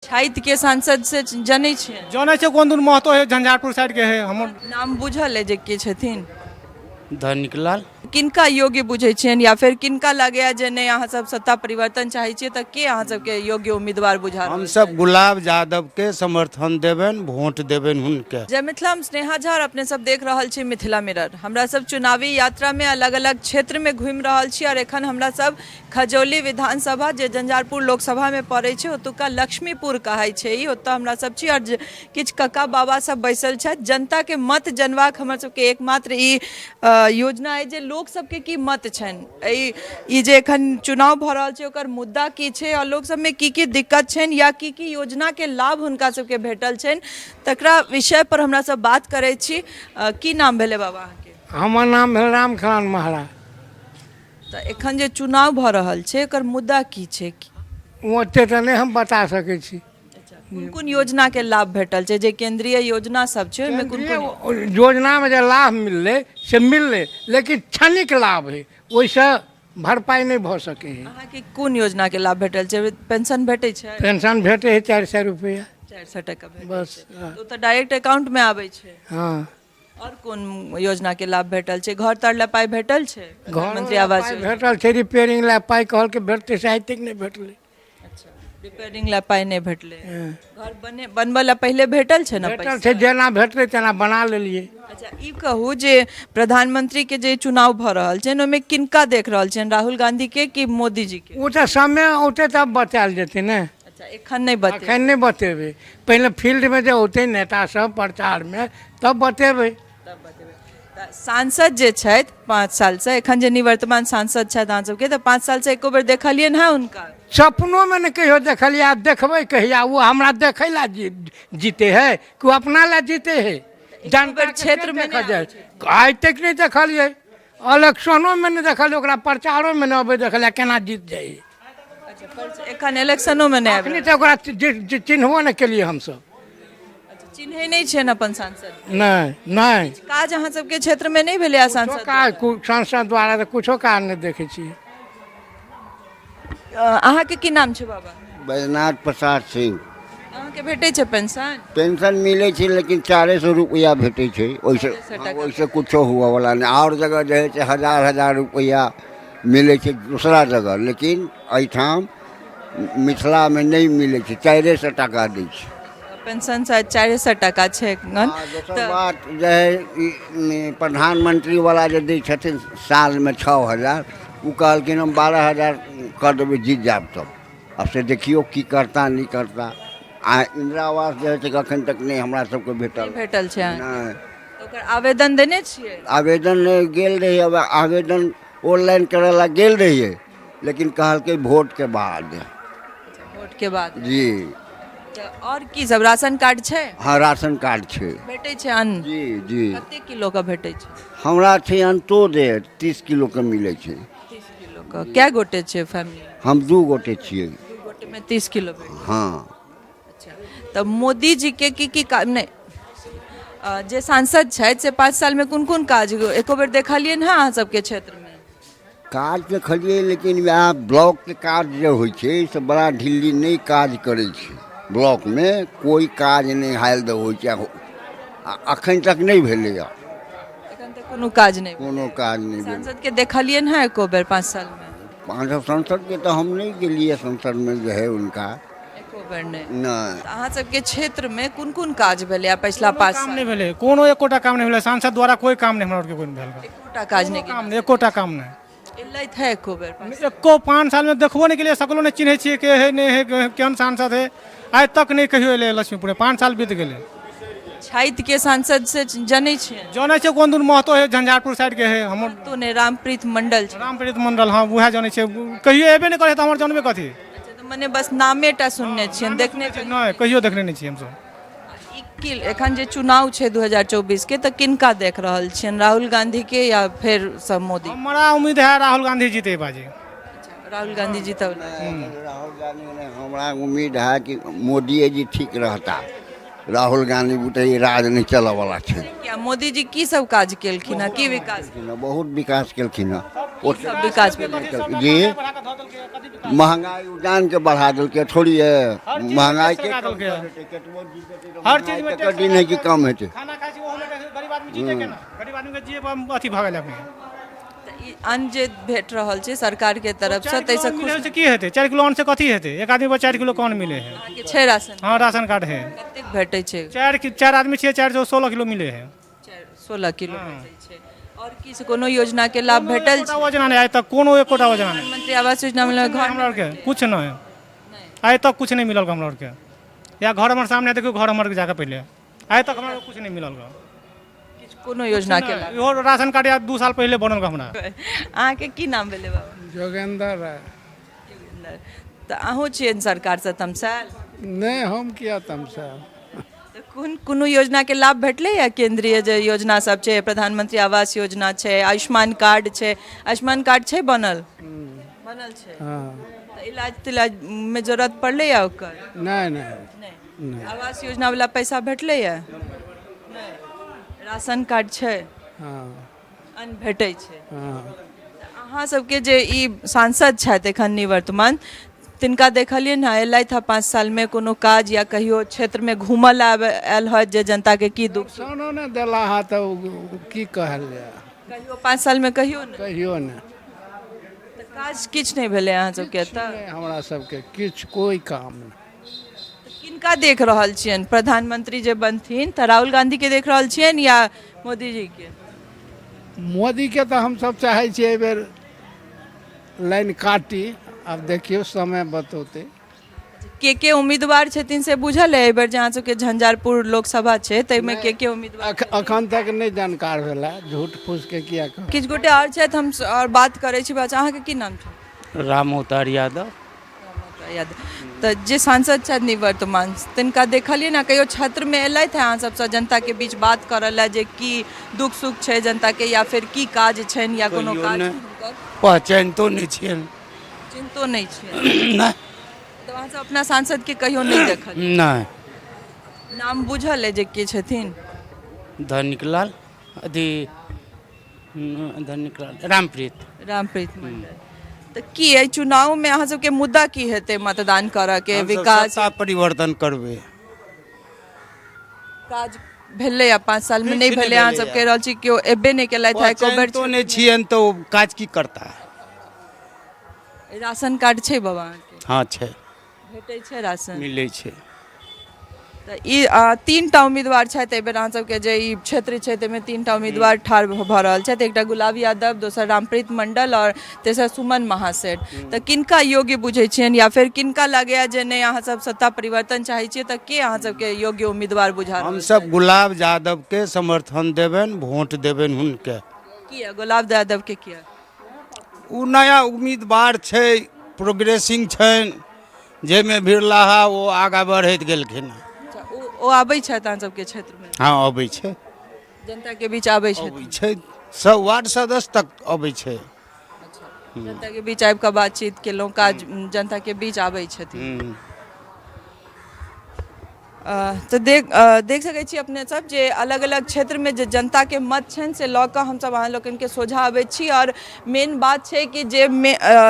छथि के सांसद से जनै छियै? जनै छियै, कोन दूर महतो है, झंझारपुर साइडके है हमर। नाम बुझल है जे के छथिन? धनिक लाल। किनका योग्य बुझै छियनि या फेर किनका लगैया जे नहि, अहाँ सब सत्ता परिवर्तन चाहै छियै, तऽ के अहाँ सबके योग्य उम्मीदवार बुझा रहल? हमसब गुलाब यादवके समर्थन देबनि, वोट देबनि हुनके। जय मिथिला, हम स्नेहा झा और अपने सब देख रहल छी मिथिला मिरर। हमरा सब चुनावी यात्रा में अलग अलग क्षेत्र में घूमि रहल छी और एखन हमरा सब खजौली विधानसभा जे झंझारपुर लोकसभा में पड़ै छै, ओतुका लक्ष्मीपुर कहै छै ई, ओतऽ हमरा सब छी और किछु कका बाबा सब बैसल छथि। जनता के मत जनबाक हमर सबके एकमात्र ई योजना अइ जे लोक सबके की मत छनि, एहि ई जे एखन चुनाव भऽ रहल छै ओकर मुद्दा की छै आओर लोक सबमे की की दिक्कत छनि या की की योजनाके लाभ हुनका सबके भेटल छनि, तकरा विषय पर हमरा सब बात करै छी। की नाम भेलै बाबा अहाँके? हमर नाम भेल रामखलान महाराज। तऽ एखन जे चुनाव भऽ रहल छै ओकर मुद्दा की छै? ओते तऽ नहि हम बता सकै छी। कोन कोन योजना के लाभ भेटल छै? जे केंद्रीय योजना सब छै ओहिमे कोन कोन योजनामे जे लाभ मिललै से मिललै, लेकिन क्षणिक लाभ है, ओहिसँ भरपाइ नहि भऽ सकै है। अहाँके कोन योजना के लाभ भेटल छै? पेंशन भेटै छै? पेंशन भेटै है 400 रुपैआ। 400 टका भेटै बस छै। तऽ ओ तऽ डायरेक्ट अकाउंट मे आबै छै। हँ। आओर कोन योजना के लाभ भेटल छै? घर तर लए पाइ भेटल छै? प्रधानमंत्री आवास पाइ योजना भेटल छै, रिपेयरिंग लए पाइ कहलकै भेटतै, से आइ तक नहि भेटलै। अच्छा, रिपेयरिंग लए पाइ नहि भेटलै। घर बने बनबऽ लए पहिले भेटल छै ने? भेटल पैसा छै, जेना भेटलै तेना बना लेलियै। अच्छा, ई कहू जे प्रधानमंत्री के जे चुनाव भऽ रहल छै ओहिमे किनका देख रहल छियनि, राहुल गांधी के कि मोदी जी के? ओ तऽ समय औतै तब बतायल जेतै ने। अच्छा, एखन नहि बतेबै? एखन नहि बतेबै, पहिले फील्डमे जे औतै नेता सब प्रचारमे तब बतेबै। तब बतेबै। तऽ सांसद जे छथि 5 सालसँ, एखन जे निवर्तमान सांसद छथि अहाँ सबके, तऽ 5 सालसँ एको बेर देखलियनि हँ हुनका? सपनोमे नहि कहियो देखलियै, आब देखबै कहिया? ओ हमरा देखै लए जीते है कि ओ अपना लए जीते है? जनता क्षेत्रमे देखल जाइ, आइ तक नहि देखलियै, इलेक्शनोमे नहि देखलियै ओकरा, प्रचारोमे नहि अबै देखलियै, केना जीत जाइ? अच्छा, पर एखन इलेक्शनोमे नहि आबि अखनी तऽ ओकरा चिन्हबो नहि केलियै हमसभ। चिन्है नहि छियनि अपन सांसद? नहि नहि। काज अहाँ सबके क्षेत्रमे नहि भेलै सांसद? काज सांसद द्वारा तऽ कुछो काज नहि देखै छियै। अहाँके की नाम छै बाबा? बैजनाथ प्रसाद सिंह। अहाँके भेटै छै पेंशन? पेंशन मिलै छै, लेकिन 400 रुपैआ भेटै छै, ओहिसँ ओहिसँ कुछो हुअवला नहि। आओर जगह जे होइ छै हजार हजार रुपैआ मिलै छै दोसरा जगह, लेकिन एहिठाम मिथिलामे नहि मिलै छै, 400 टाका दै छै पेंशन। शायद 400 टाका छै एखन। दोसर बात जे हइ, ई प्रधानमंत्रीवला जे दै छथिन सालमे 6000, ओ कहलखिन हम 12,000 कऽ देबै जीत जायब तब। आब से देखियौ की करता नहि करता। आ इन्दिरा आवास जे होइ छै एखन तक नहि हमरा सबके भेटल। भेटल छै? नहि। ओकर आवेदन देने छियै? आवेदन नहि गेल रहियै, आब आवेदन ऑनलाइन करै लए गेल रहियै, लेकिन कहलकै भोटके बाद। भोटके बाद। जी। तऽ आओर की सब, राशन कार्ड छै? हँ, राशन कार्ड छै। भेटै छै अन्न? जी जी। कते किलोके भेटै छै? हमरा छै अंत्योदय, 30 किलोके मिलै छै। 30 किलोके। कए गोटे छै फैमिली? हम 2 गोटे छियै। 2 गोटेमे 30 किलो भेटै? हँ। अच्छा, तऽ मोदी जी के की की काज नहि, जे सांसद छथि से 5 सालमे कोन कोन काज एको बेर देखलियनि हँ अहाँ सबके क्षेत्रमे? काज देखलियै, लेकिन वएह ब्लॉकके काज जे होइ छै से बड़ा ढिल्ली नहि काज करै छै। ब्लॉकमे कोइ काज नहि हाल दऽ होइ छै, आ एखन तक नहि भेलैए। एखन तक कोनो काज नहि? कोनो काज नहि भेल। सांसदके देखलियनि हँ एको बेर 5 सालमे? 5 सांसदके तऽ हम नहि गेलियै संसदमे जे हइ हुनका। एको बेर नहि? नहि। तऽ अहाँ सबके क्षेत्रमे कोन कोन काज भेलैए पछिला 5 काम साल? नहि भेलै, कोनो एकोटा काम नहि भेलै। सांसद द्वारा कोइ काम नहि हमरा आरके कोइ भेल। एकोटा काज नहि? काम नहि, एकोटा काम नहि। एलथि है एको बेर? एको 5 सालमे देखबो नहि केलियै, सकलो नहि चिन्है छियै के है नहि है, केहन सांसद है, आइ तक नहि कहियो एलै लक्ष्मीपुर, 5 साल बीत गेलै। छथि के सांसद से जनै छियै? जनै छियै, कोन दूर महतो है, झंझारपुर साइडके है हमर। तो नहि, रामप्रीत मंडल छै। रामप्रीत मंडल, हँ, उएह जनै छियै। कहियो एबे नहि करै तऽ हमर जानबे कथी। अच्छा, तऽ मने बस नामे टा सुनने छियनि, देखने नहि? कहियो देखने नहि छियै हमसब। ई की एखन जे चुनाव छै 2024 के, तऽ किनका देख रहल छियनि, राहुल गांधी के या फेर सब मोदी? हमरा उम्मीद है राहुल गांधी जीते बाजी। राहुल गांधी जीतब? राहुल गांधी नहि, हमरा उम्मीद है कि मोदिए जी ठीक रहता। राहुल गांधी बुते ई राज नहि चलऽवला छै। किया, मोदी जी की सब काज केलखिन हँ, की विकास? बहुत विकास केलखिन हँ। ओ सब विकास भेलै? जी, महंगाई ओ जान के बढ़ा देलकै थोड़िए। हर चीज में महंगाई टैक्स के लगा कम देलकै। कऽ देतै, केतबो जीतै तऽ हर चीज में महंगाई टैक्स तऽ दिन है कि कम हेतै। खाना खाइ छी ओहोमे टैक्स, गरीब आदमी जीते केना? गरीब आदमीके जिए पर अथी भऽ गेलै अखनी। तऽ ई अन्न जे भेट रहल छै सरकार के तरफसँ, 4 किलो ताहिसँ अन्न खुश? मिलै से की हेतै? 4 किलो अन्न से कथी हेतै? एक आदमी पर 4 किलो कोन मिले है? अहाँके छै राशन? हाँ, राशन कार्ड है। कतेक भेटै छै? 4 आदमी छियै, 4 सौ 16 किलो मिले है। 16 किलो भेटै छै। आओर किछु कोनो योजना के लाभ भेटल एकोटा छै? योजना नहि आइ तक, कोनो एकोटा योजना नहि। प्रधानमंत्री आवास योजना मिलल घर? हमरा आरके कुछ नहि, आइ तक कुछ नहि मिलल हमरा आरके। या घर हमर सामने देखियौ, घर हमर जाके पहिले, आइ तक हमरा कुछ नहि मिलल। किछु कोनो योजना के लाभ? इहो राशन कार्ड या 2 साल पहिले बनल हमरा। अहाँके की नाम भेलै बाबा? जोगेंद्र राय। जोगेंद्र। तऽ अहूँ छियै सरकारसँ तमसायल? नहि, हम किया तमसायब? तऽ कोन कोनो योजनाके लाभ भेटलै या केंद्रीय जे योजना सब छै, प्रधानमंत्री आवास योजना छै, आयुष्मान कार्ड छै? आयुष्मान कार्ड छै बनल? बनल छै। हँ। तऽ इलाज तिलाज मे जरूरत पड़लै या ओकर? नहि नहि। नहि। आवास योजना वाला पैसा भेटलै या नहि? राशन कार्ड छै? हँ। अन्न भेटै छै? हँ। अहाँ सबके जे ई सांसद छथि एखन निवर्तमान, तिनका देखलियनि हँ? एलथि हँ 5 सालमे कोनो काज या कहियो क्षेत्रमे घूमऽ लए आयल होत जे जनताके की दुख? सोनो नहि देला हा, तऽ ओ की कहल जाय? कहियो 5 सालमे कहियो नहि? कहियो नहि। तऽ काज किछु नहि भेलै अहाँ सबके एतऽ? नहि, हमरा सबके किछु कोइ काम नहि। तऽ किनका देख रहल छियनि प्रधानमंत्री जे बनथिन? तऽ राहुल गांधीके देख रहल छियनि या मोदीजीके? मोदीके तऽ हमसब चाहै छियै एहिबेर लाइन काटी। आब देखियौ, समय बतौतै। के उम्मीदवार छथिन से बुझल है? एहिबेर जे अहाँ सबके झंझारपुर लोकसभा छै, ताहिमे के उम्मीदवार? अखन तक नहि जानकार भेला। झूठ फूसके किया कहब? किछु गोटे आओर छथि, हम आओर बात करै छी। बच्चा, अहाँके की नाम छै? राम अवतार यादव। यादव। तऽ जे सांसद छथि निवर्तमान, तिनका देखलियै ने कहियो क्षेत्रमे एलथि हँ अहाँ सबसँ जनताके बीच बात करऽ लए जे की दुख सुख छै जनताके या फेर की काज छनि या कोनो कहियो काज नहि। हुनकर? पहचानितो नहि छियनि। चिन्हतो नहि छियै? नहि। तऽ अहाँ सब अपना सांसदके कहियो नहि देखल? नहि। नाम बुझल अइ जे के छथिन? धनिक लाल, अथी धनिक लाल, रामप्रीत। रामप्रीत मंडल। तऽ की एहि चुनावमे अहाँ सबके मुद्दा की हेतै मतदान करऽ के? हमसब विकास, सत्ता परिवर्तन करबै। काज भेलै आ 5 सालमे नहि किछु नहि भेलै अहाँ भेलैए। सब कहि रहल छी केओ एबे नहि केलथि हँ एको बेर। पहचानितो नहि छियनि तऽ ओ काज की करता? राशन कार्ड छै बाबा अहाँके? हँ, छै। भेटै छै राशन? मिलै छै। तऽ ई 3टा उम्मीदवार छथि एहिबेर। अहाँ सबके जे ई क्षेत्र छै, ताहिमे 3टा उम्मीदवार ठाढ़ भऽ रहल छथि। एकटा गुलाब यादव, दोसर रामप्रीत मंडल आओर तेसर सुमन महासेठ। तऽ किनका योग्य बुझै छियनि या फेर किनका लगैया जे नहि, अहाँ सब सत्ता परिवर्तन चाहै छियै, तऽ के अहाँ सबके योग्य उम्मीदवार बुझा रहल? हमसब गुलाब यादवके समर्थन देबनि, वोट देबनि हुनके। किया गुलाब यादवके किया? ओ नया उम्मीदवार छै, प्रोग्रेसिंग छनि, जाहिमे भिड़लाहा ओ आगाँ बढ़ैत गेलखिन हँ। अच्छा, ओ आबै छथि अहाँ सबके क्षेत्रमे? हँ, अबै छै। जनताके बीच आबै छथि? अबै छै, सब वार्ड सदस्य तक अबै छै। जनताके बीच आबि कऽ बातचीत केलहुँ, काज जनताके बीच आबै छथिन? हूँ। तऽ देख सकै छी अपने सब जे अलग अलग क्षेत्रमे जे जनताके मत छनि से लऽ कऽ हमसब अहाँ लोकनिके सोझाँ अबै छी। आओर मेन बात छै कि जे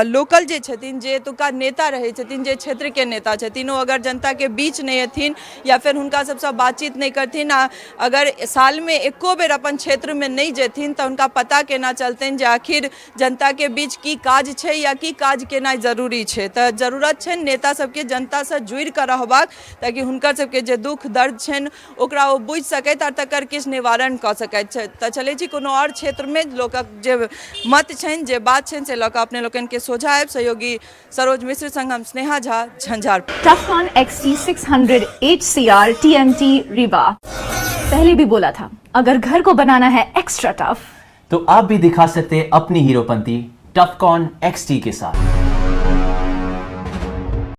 लोकल जे छथिन, जे एतुका नेता रहै छथिन, जे क्षेत्रके नेता छथिन, ओ अगर जनताके बीच नहि एथिन या फेर हुनका सबसँ बातचीत नहि करथिन आ अगर सालमे एको बेर अपन क्षेत्रमे नहि जेथिन, तऽ हुनका पता केना चलतनि जे आखिर जनताके बीच की काज छै या की काज केनाइ जरूरी छै? तऽ जरूरत छनि नेता सबके जनतासँ जुड़ि कऽ रहबाक, ताकि हुनकर सबके जे दुःख दर्द छनि ओकरा ओ बुझि सकथि आओर तकर किछु निवारण कऽ सकैत छथि। तऽ चलै छी कोनो आओर क्षेत्रमे, लोकक जे मत छनि, जे बात छनि से लऽ कऽ अपने लोकनिके सोझाँ आयब। सहयोगी सरोज मिश्र संग हम Sneha Jha, Jhanjharpur. Tufcon XT600 HCR TMT Rewa। पहले भी बोला था, अगर घर को बनाना है एक्स्ट्रा टफ तो आप भी दिखा सकते हैं अपनी हीरोपंती टफकॉन XT के साथ।